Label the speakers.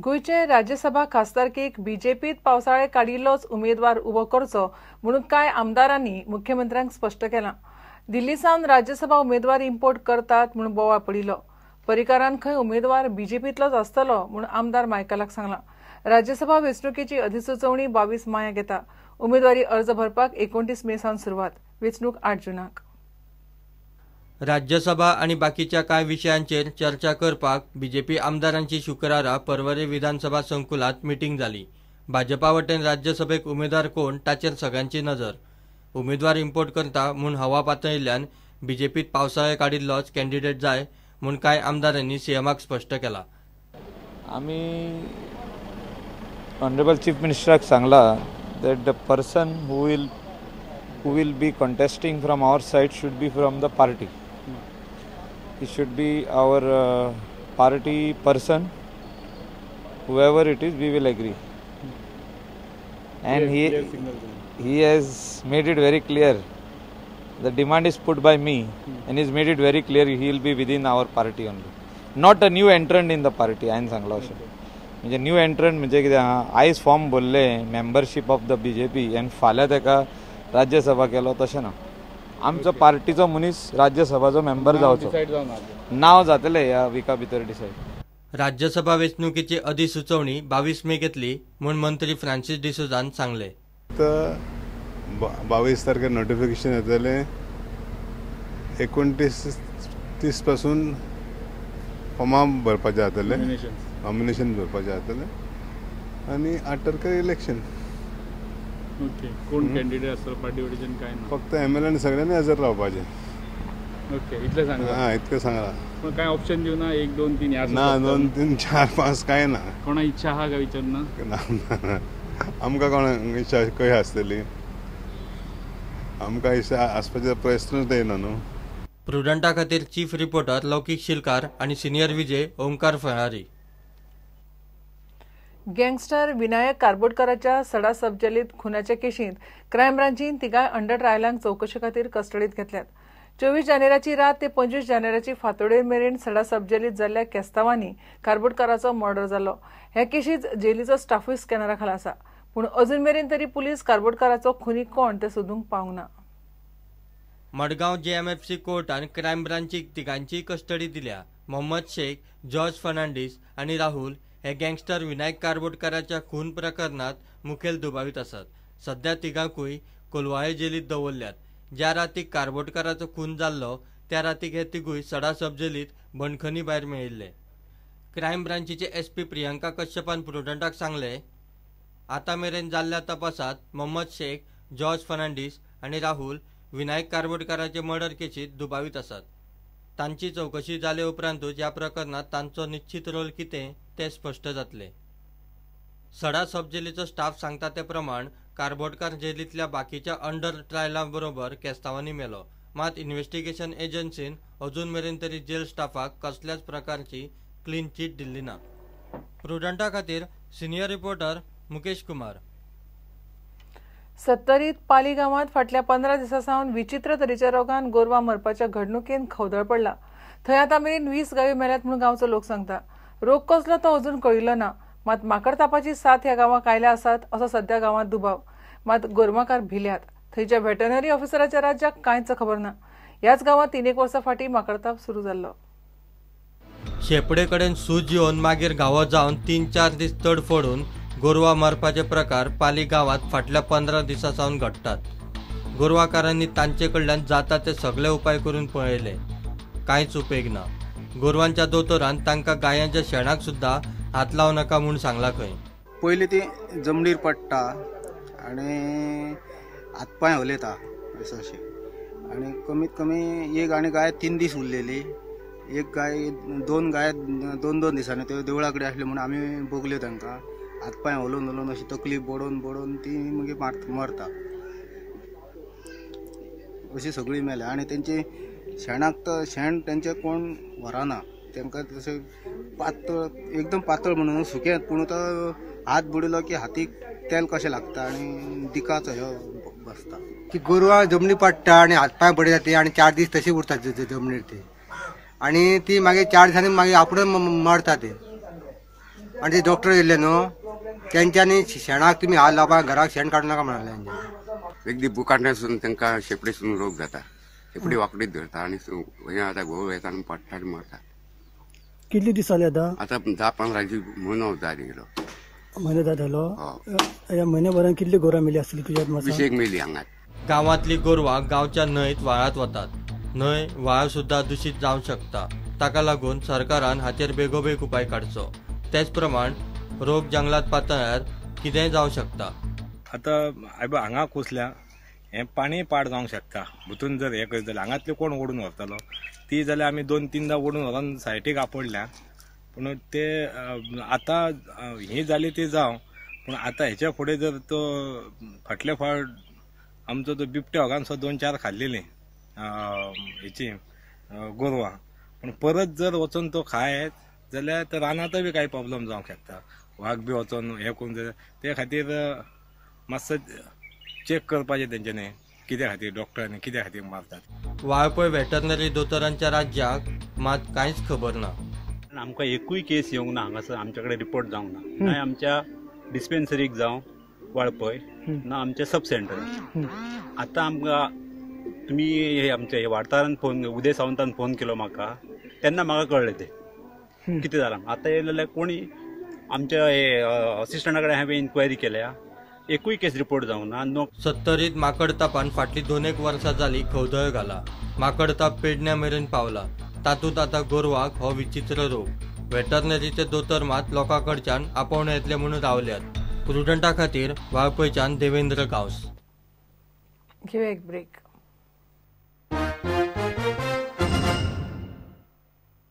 Speaker 1: गोंयचे राज्यसभा खासदारकीक बीजेपीत पावसाळे काडिल्लोच उमेदवार उबो करचो म्हणून कांय आमदारांनी मुख्यमंत्र्यांक स्पश्ट केलां. दिल्ली सावन राज्यसभा उमेदवार इम्पोर्ट करतात म्हणून बोवाळ पडिल्लो. पर्रीकारान खंय उमेदवार बीजेपींतलोच आसतलो म्हणून आमदार मायकलाक सांगलां. राज्यसभा वेंचणुकेची अधिसुचोवणी 22 मायाक येता. उमेदवारी अर्ज भरपाक 29 मे सावन सुरवात. वेंचणूक 8 जूनाक.
Speaker 2: राज्यसभा आनी बाकीच्या कांय विशयांचेर चर्चा करपाक बीजेपी आमदारांची शुक्रारा पर्वरे विधानसभा संकुलांत मिटींग जाली. भाजपा वटेन राज्यसभेक उमेदवार कोण ताचेर सगळ्यांची नजर. उमेदवार इम्पोर्ट करता म्हूण हवा पातळिल्ल्यान बीजेपीत पावसाळे काडिल्लोच कॅन्डिडेट जाय म्हूण कांय आमदारांनी सीएमाक स्पश्ट केला.
Speaker 3: आमी ऑनरेबल चीफ मिनिस्टराक सांगला that the person who will be contesting from our side should be from the party. It should be our party person. Whoever it is, we will agree. And he has made it very clear. The demand is put by me, and he's made it very clear he will be within our party only. Not a new entrant in the party. I am सांगला अशें. म्हणजे new एंट्रंट म्हणजे कितें आहा, आयज form भरले membership of the BJP आनी फाल्यां तेका राज्यसभा केलो तशें ना. आमचो पार्टीचो मनीस राज्यसभाचो मेंबर जावचो. नांव जातलें ह्या विका भितर डिसायड.
Speaker 2: राज्यसभा वेंचणुकेची अधिसुचोवणी 22 मे घेतली म्हूण मंत्री फ्रांसीस डिसोझान सांगले.
Speaker 4: 22 तारखेर नोटिफिकेशन येतलें. 29-30 पासून फॉर्मां भरपाचें जातलें, नॉमिनेशन भरपाचें जातलें आनी 8 तारखेर इलेक्शन.
Speaker 5: ओके, कोण कॅन्डिडेट आसतलो पार्टी वटेच्यान काय ना,
Speaker 4: फक्त एम एल ए सगळ्यांनी हजर रावपाचें.
Speaker 5: ओके, इतलें सांगलां.
Speaker 4: हां, इतकें सांगलां.
Speaker 5: पूण कांय ऑप्शन दिवना 1 2 3 ह्या
Speaker 4: ना, 2 3 4 5 कांय ना.
Speaker 5: कोणा इच्छा आहा काय विचारना?
Speaker 4: ना, आमकां कोणा इच्छा खंय आसतली, आमकां इच्छा आसपाचो प्रश्नूच येना न्हू.
Speaker 2: प्रुडंटा खातीर चीफ रिपोर्टर लौकीक शिलकार आनी सिनियर विजय ओंकार फरारी.
Speaker 1: गँगस्टर विनायक कारबोटकराच्या सडा सबजेलीत खुनाच्या केशींत क्रायम ब्रांचीन तिगाय अंडर ट्रायलांक चवकशे खातीर कस्टडीत घेतल्यात. 24 जानेराची रात ते 25 जानेराची फांतोडेर मेरेन सडा सबजेलीत जाल्ल्या केस्तांवांनी कारबोटकराचो मर्डर जाल्लो. ह्या केशींत जेलीचो स्टाफूय स्कॅनरा खाला आसा. पूण अजून मेरेन तरी पुलीस कारबोटकराचो खुनी कोण ते सोदूंक पावंक ना.
Speaker 2: मडगांव जेएमएफसी कोर्टान क्रायम ब्रांचीक तिगांची कस्टडी दिल्या. मोहम्मद शेख, जॉर्ज फर्नांडीस आनी राहुल हे गँगस्टर विनायक कारबोटकराच्या खून प्रकरणात मुखेल दुबावीत आसात. सध्या तिगांकूय कोलवाळे जेलीत दवरल्यात. ज्या रातीक कारबोटकराचो खून जाल्लो त्या रातीक हे तिगूय सडा सब जेलीत बंदखणी भायर मेळिल्ले. क्रायम ब्रांचीचे एसपी प्रियंका कश्यपान प्रुडंटाक सांगले, आतां मेरेन जाल्ल्या तपासात मोहम्मद शेख, जॉर्ज फर्नांडीस आनी राहुल विनायक कारबोटकराचे मर्डर केशीत दुबावीत आसात. तांची चवकशी जाले उपरांतूच ह्या प्रकरणात तांचो निश्चित रोल कितें ते स्पश्ट जातले. सडा सब जेलीचो स्टाफ सांगता ते प्रमाण कारबोटकार जेलींतल्या बाकीच्या अंडर ट्रायला बरोबर केस्तांवांनी मेलो. मात इन्व्हेस्टिगेशन एजन्सीन अजून मेरेन तरी जेल स्टाफाक कसल्याच प्रकारची क्लीन चीट दिल्ली ना. प्रुडंटा खातीर सिनियर रिपोर्टर मुकेश कुमार.
Speaker 1: सत्तरीत पाली गांवांत फाटल्या 15 दिसां सावन विचित्र तरेच्या रोगान गोरवां मरपाच्या घडणुकेन खवदळ पडला. थंय आतां मेरेन 20 गायो मेल्यात म्हणून गांवचो लोक सांगता. रोग कसलो तो अजून कळिल्लो ना. मात माकडतापाची साथ ह्या गांवाक आयल्या आसात असो सध्या गांवांत दुबाव. मात गोरवांकार भिल्यात. थंयच्या व्हेटरनरी ऑफिसराच्या राज्याक कांयच खबर ना. ह्याच गांवांत 3-1 वर्सां फाटीं माकडताप सुरू जाल्लो.
Speaker 2: शेपडे कडेन सूज येवन मागीर घावो जावन 3-4 दीस तडफडून गोरवां मारपाचे प्रकार पाली गांवांत फाटल्या 15 दिसां सावन घडटात. गोरवाकारांनी तांचे कडल्यान जाता ते सगळे उपाय करून पळयले, कांयच उपेग ना. गोरवांच्या दोतोरान तांकां गायांच्या शेणाक सुद्दां हात लावं नाका म्हूण सांगला खंय.
Speaker 6: पयलीं ती जमनीर पडटा आनी हातपांय हलयता अशें, आनी कमीत कमी एक आनी गाय 3 दीस उरलेली, एक गाय 2 गाय 2-2 दिसांनी त्यो देवळा कडेन आसल्यो म्हणून आमी बगल्यो तांकां. हातपांय हलोवन हलोवन अशी तकली बडोवन बडोवन ती मागीर मरता अशी सगळी मेल्या. आनी तेंची शेणाक तर शेण तेंचे कोण व्हरना, तांकां तशें पातळ एकदम पातळ म्हणून सुकें, पूण तो हात बुडयलो की हातीक तेल कशें लागता आनी दिकाचो ह्यो बसता.
Speaker 7: ती गोरवां जमनी पडटा आनी हातपांय बडयता ती आनी 4 दीस तशी उरता जमनीर ती, आनी ती मागीर 4 दिसांनी मागीर आपूण मरता ती. आनी ते डॉक्टर येयल्ले न्हू तेंच्यांनी शेणाक तुमी हात लावपा, घराक शेण काडूं नाका म्हणलें तेंच्यांनी.
Speaker 8: एक दीस बुकांसून तांकां शेपडीसून रोग जाता, शेपडी वांकडीच धरता आनी हें जाता, घोव येता आनी पडटा आनी मरता.
Speaker 9: कितले दीस जाले आतां?
Speaker 8: आतां 10-15 दीस म्हयनो जालो गेलो.
Speaker 9: म्हयनो जालो. ह्या म्हयन्याभरान कितली गोरवां मेली आसतली तुज्या?
Speaker 8: 20 मेली हांगा.
Speaker 2: गांवांतली गोरवां गांवच्या न्हंयत व्हाळांत वतात. न्हंय व्हाळ सुद्दां दुशीत जावंक शकता. ताका लागून सरकारान हाचेर बेगोबेग उपाय काडचो. तेच प्रमाण रोग जंगलात पातळ्यार कितेंय जावं शकता.
Speaker 10: आतां हांगा कुसल्या हें पाणी पाड जावंक शकता. भितून जर हें करीत जाल्यार हांगांतले कोण ओडून व्हरतलो? ती जाल्यार आमी 2-3दा ओडून व्हरोन सायटीक आपडल्या. पूण ते आतां ही जाली ती जावं, पूण आतां हेच्या फुडें जर तो फाटले फावट आमचो तो बिबट्या वागान सुद्दां 2-4 खाल्लेली हेची गोरवां, पूण परत जर वचून तो खायत जाल्यार तो रानांतय बी कांय प्रॉब्लम जावंक शकता. वाग बी वचोन हें करून जाल्यार ते खातीर मातसो चेक करपाचें तेंच्यांनी कित्या खातीर डॉक्टरांनी कित्या खातीर मारतात.
Speaker 2: वाळपय वेटरनरी दोतोरांच्या राज्याक मात कांयच खबर ना.
Speaker 11: आमकां एकूय केस येवंक ना हांगासर, आमच्या कडेन रिपोर्ट जावंक ना, ना आमच्या डिस्पेन्सरीक जावं वाळपय, ना आमच्या सब सेंटराक. आतां आमकां तुमी हे आमच्या वार्ताहरान फोन, उदय सावंतान फोन केलो म्हाका, तेन्ना म्हाका कळ्ळें तें कितें जालां. आतां येयलें जाल्यार कोणी आमच्या हे असिस्टंटा कडेन हांवें इन्क्वायरी केल्या, एकूय केस रिपोर्ट जावंक ना.
Speaker 2: सत्तरीत माकडतापान फाटलीं 2-1 वर्सां जाली खवदळ घाला. माकडताप पेडण्या मेरेन पावला. तातूंत आतां गोरवाक हो विचित्र रोग. वेटरनरीचे दोतोर मात लोकां कडच्यान आपोवणें येतलें म्हणून रावल्यात. प्रुडंटा खातीर वाळपयच्यान देवेंद्र गांवस.
Speaker 1: घेवया एक ब्रेक.